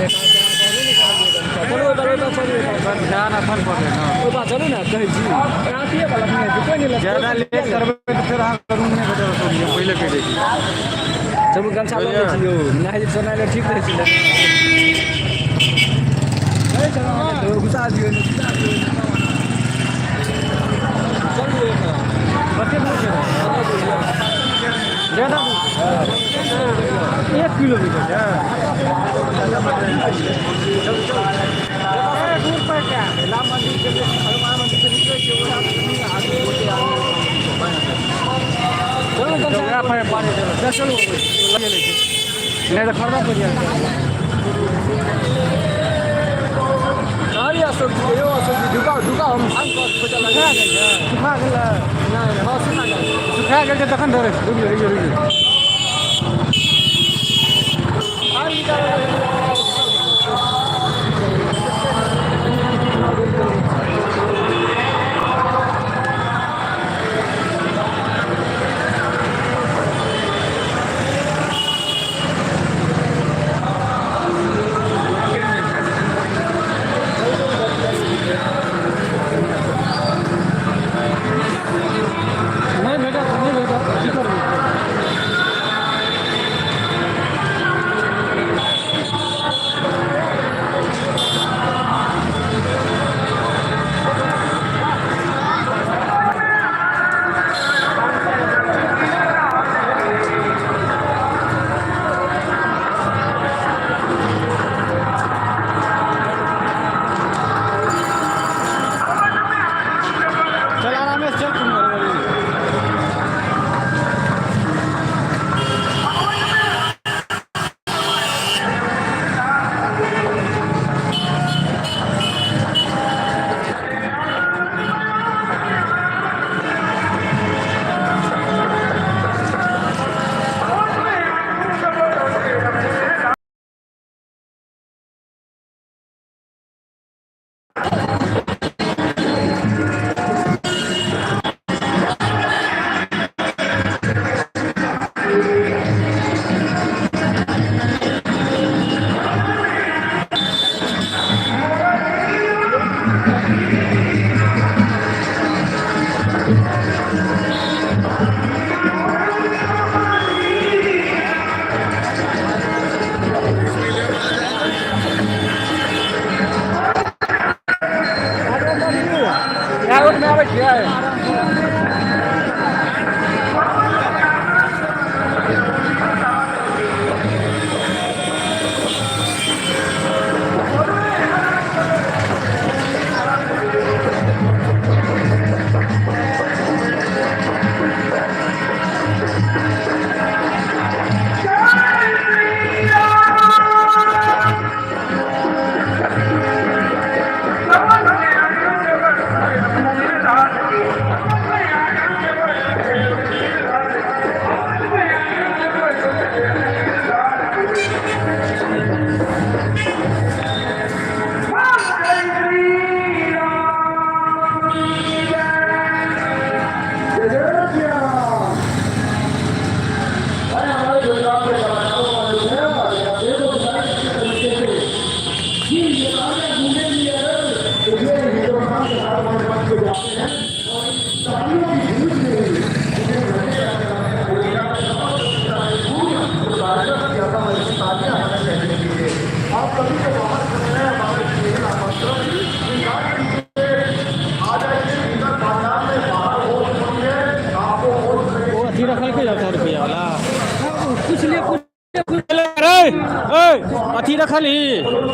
चलू ओहि बार, ओहि बार चलू, ओहि बार। ध्यान अखन पर है ना। ओहि बार चलू ने, कहै छी रातिए वाला नहि हेतै, कोइ नहि लेतै। ज्यादा लेट करबै तऽ फेर अहाँके रूम नहि भेटत, हम पहिले कहि दै छी। चलू, गमछा लऽ लै छी यौ, नहाय सोनाय लए ठीक रहै छै। नहि चलू, घुसा दियौ, घुसा दियौ। चलू एहिमे। कते दूर छै? ज्यादा दूर? 1 किलोमीटर छै। दूर पर क्या राम मंदिर के, हनुमान मंदिर से निकलै छियै, ओकरा कनि आगू गोटे आगू। चलू गमछा। वएह पर पानी। चलू। नहि तऽ खरीदऽ पड़ि जायत। अरे अशोक जी, यौ अशोक जी, ढुकाउ ढुकाउ, हम भाग कऽ खोजऽ लगै। सुखा गेलै? नहि, हँ, सुखा गेल। सुखा गेल छै तखन धरे। रुकि रुकि रुकि। आर निकालऽ। नहि भेटत, नहि भेटत, की करबै? चल, आरामे से चल, कोनो गड़बड़ी नहि। इएह रोडमे आबै छियै। ओ अथी रखल के 100 रुपैआ वाला। कुछ लिए, कुछ। अरे ए, अथी रखल ही,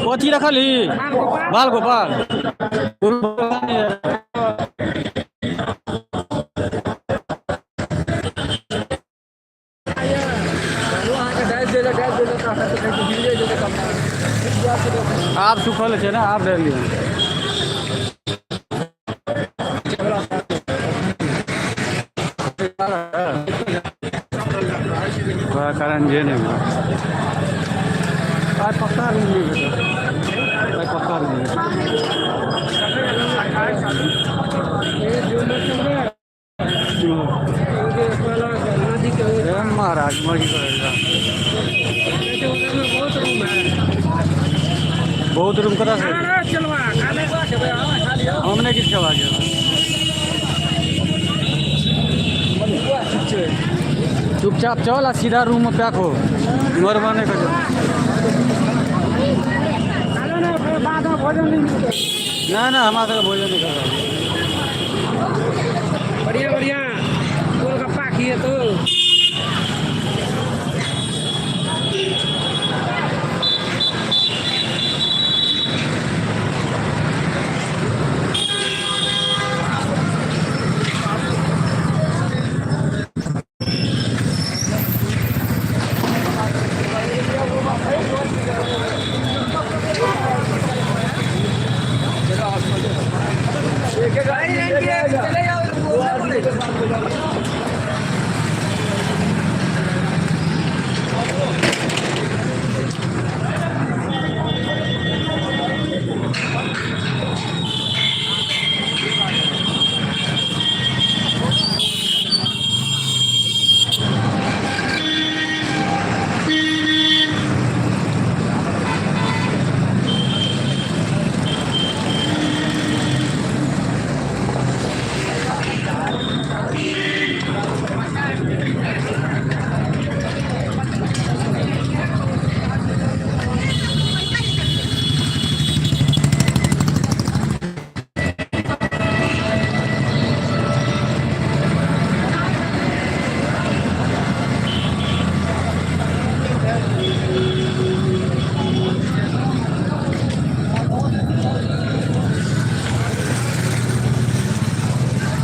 ओ अथी रखल ही, बाल गोपाल। अहाँके डालि देलक, डालि देलक, अहाँके कहै छै भिजै जेतै कपड़ा। आब सुखल छै ने, आब डालि लिअ। ओकरा कारण जे नहि भेल। आइ पक्का रूम नहि भेटत, आइ पक्का रूम नहि भेटत। नदी के हे महाराज, मर्जी करेगा। बहुत रूम है। बहुत रूम कतऽ से? खाना चलवा खाना खेबै, हँ, खा लिअ। हम नहि किछु खेबाक यऽ। चुपचाप चल आ सीधा रूममे पैक हो, इम्हर उम्हर नहि करियौ। खालो ने, फेर बादमे भोजन नहि मिलतै। नहि नहि, हमरा सबके भोजन नहि करब। बढ़िया बढ़िया गोलगप्पा खिए तो।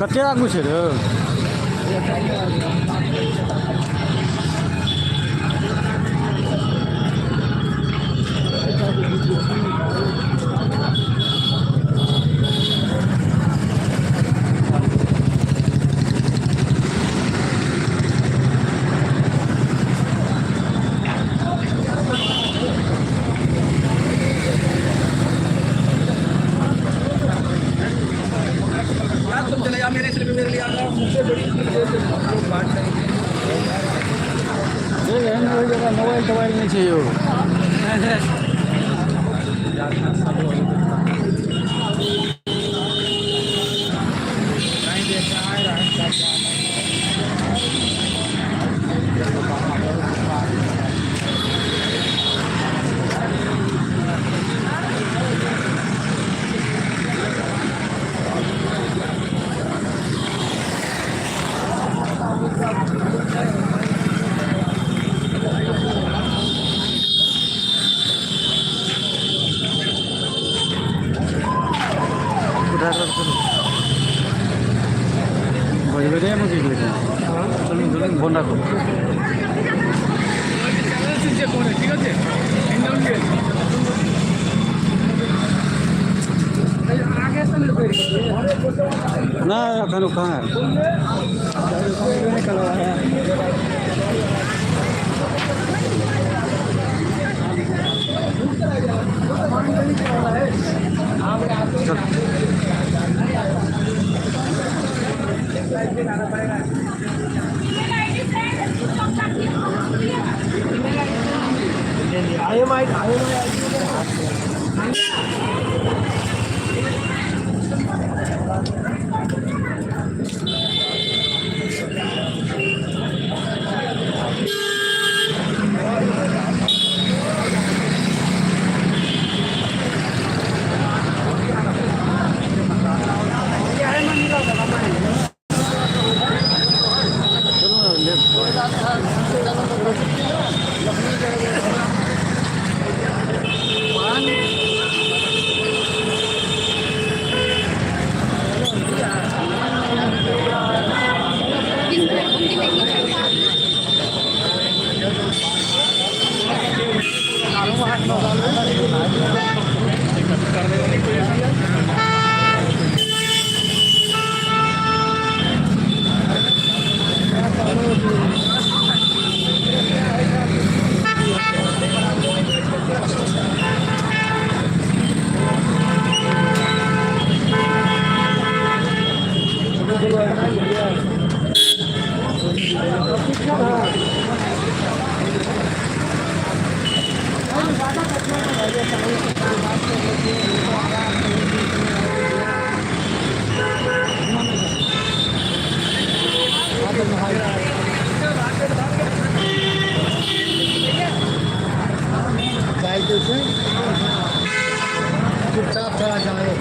कते आगू छै रे? यार तुम चले जाओ, मेरे इसलिए मेरे लिए आ जाओ, मुझसे बड़ी लोग बांट लेंगे। एहन ओहि जगह मोबाइल तोबाइल नहि छै यौ। उठा कर चलू, बजबे नहि मुझे। चलू चलू, फोन राखू। ঠিক আছে। आगे से नहीं। नहि, एखन ओ कहाँ है? चल। चलू ने लेफ्ट। चुपचाप चला जाए।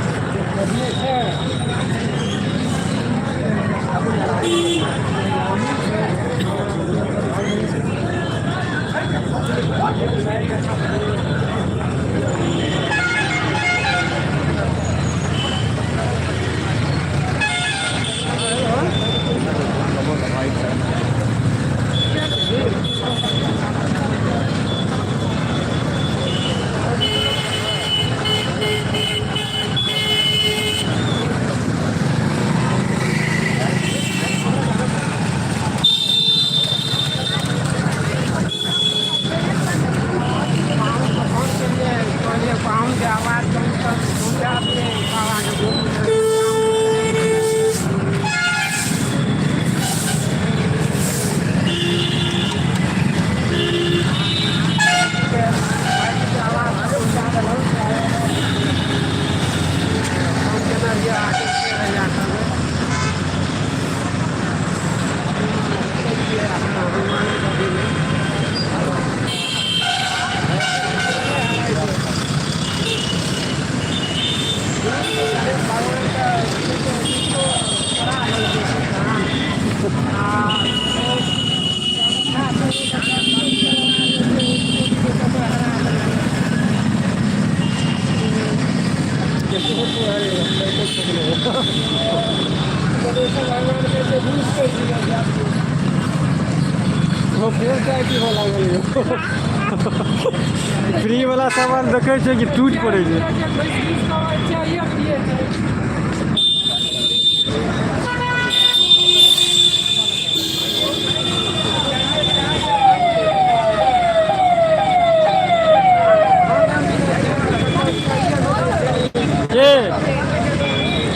फ्री वाला सामान देखै छै कि टूटि पड़ै छै। के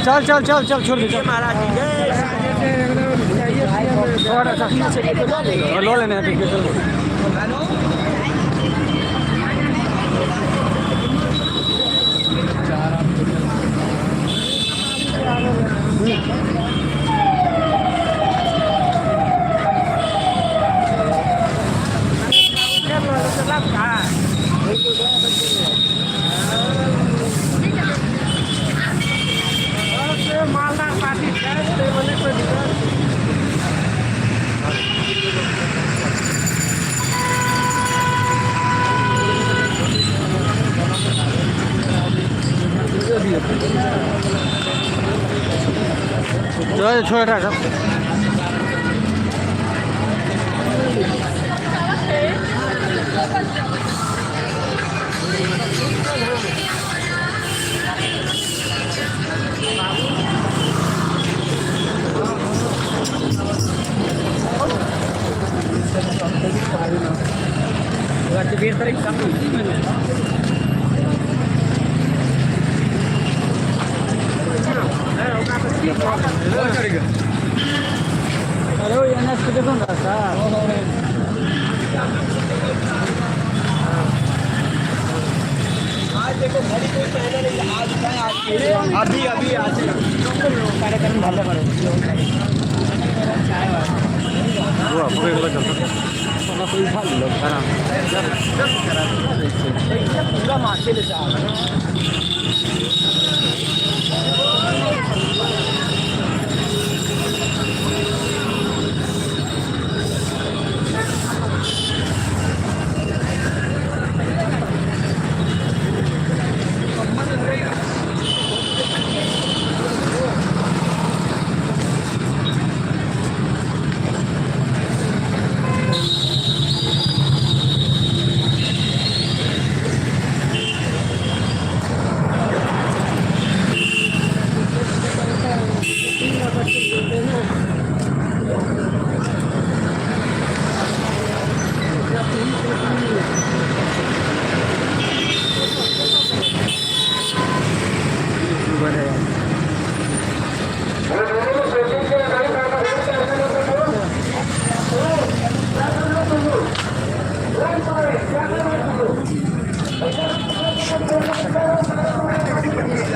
चल चल चल चल, छोड़ दे, चल। लो लेने हैं, ठीक है, चल। मालदार पार्टी छै मने कोइ दिक्कत। चल, छोड़ सब। अरे एन एस पे देखो ना सर। अभी अभी आज कार्यक्रम झालं बरं। बुआ पकड़ के चल। पूरा मार्केट जा।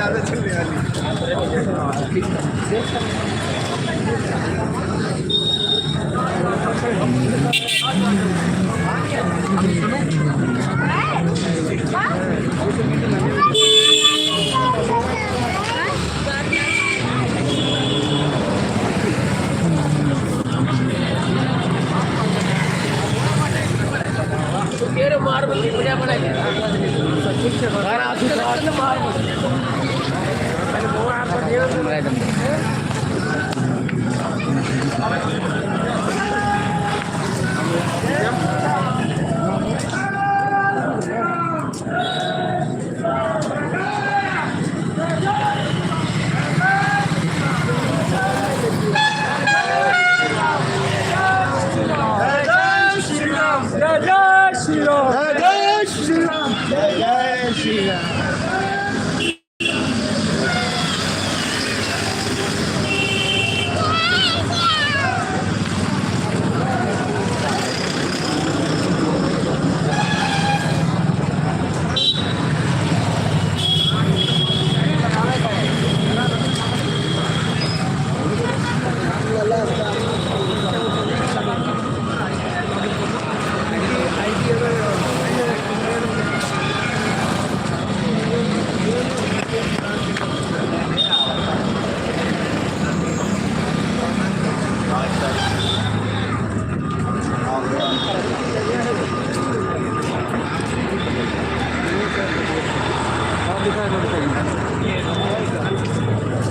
ज्यादा चलने वाली। जय श्री राम, जय जय श्री राम, जय जय श्री राम, जय जय श्री राम।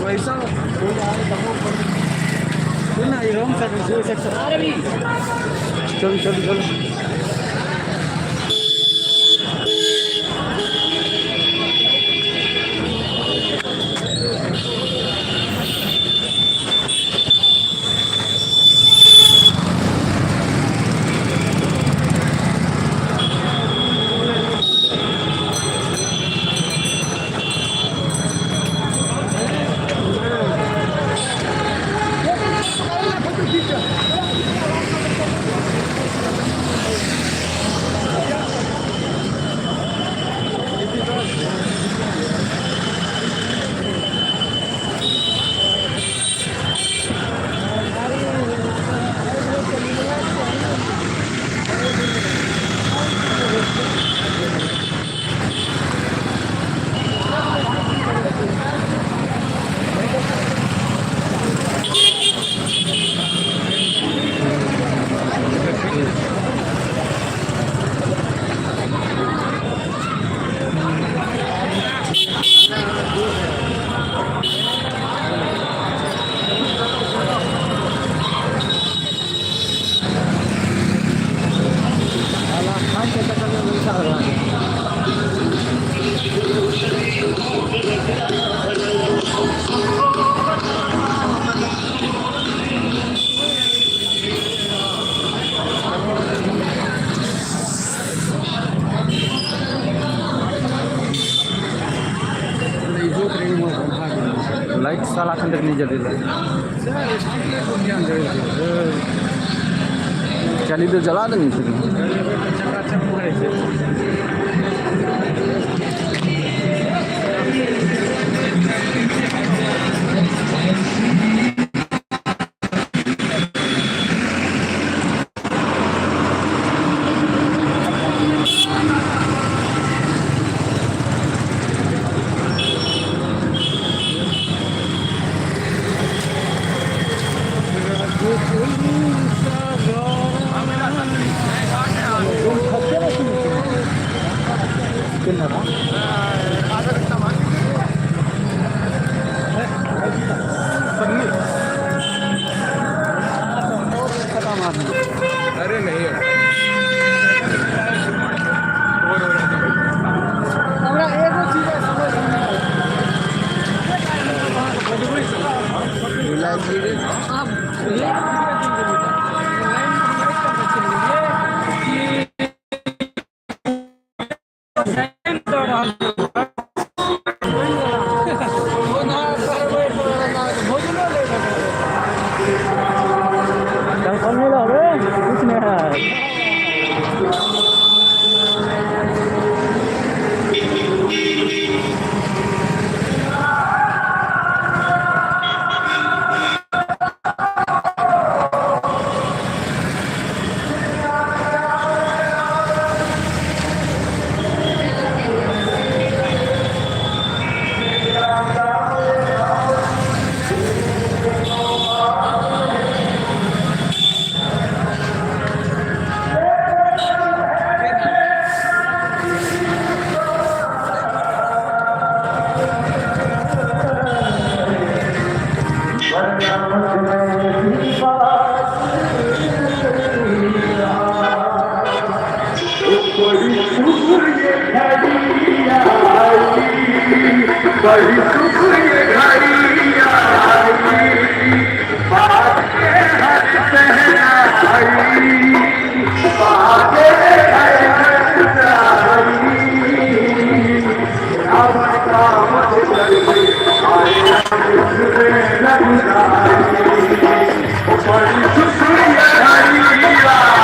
वैसा चलो चलो चलो। लाइट साला एखन तक नहि जलेलै। चली तो जला देने छलै। अरे नहीं। हमरा एगो चीज समझ में कुछ नहीं है। बड़ी सुख ये घड़ी आई, बाजे हर शहनाई, बाजे हर शहनाई। रावण का वध करके आए अमित में रघुराई, बड़ी सुख ये घड़ी आई,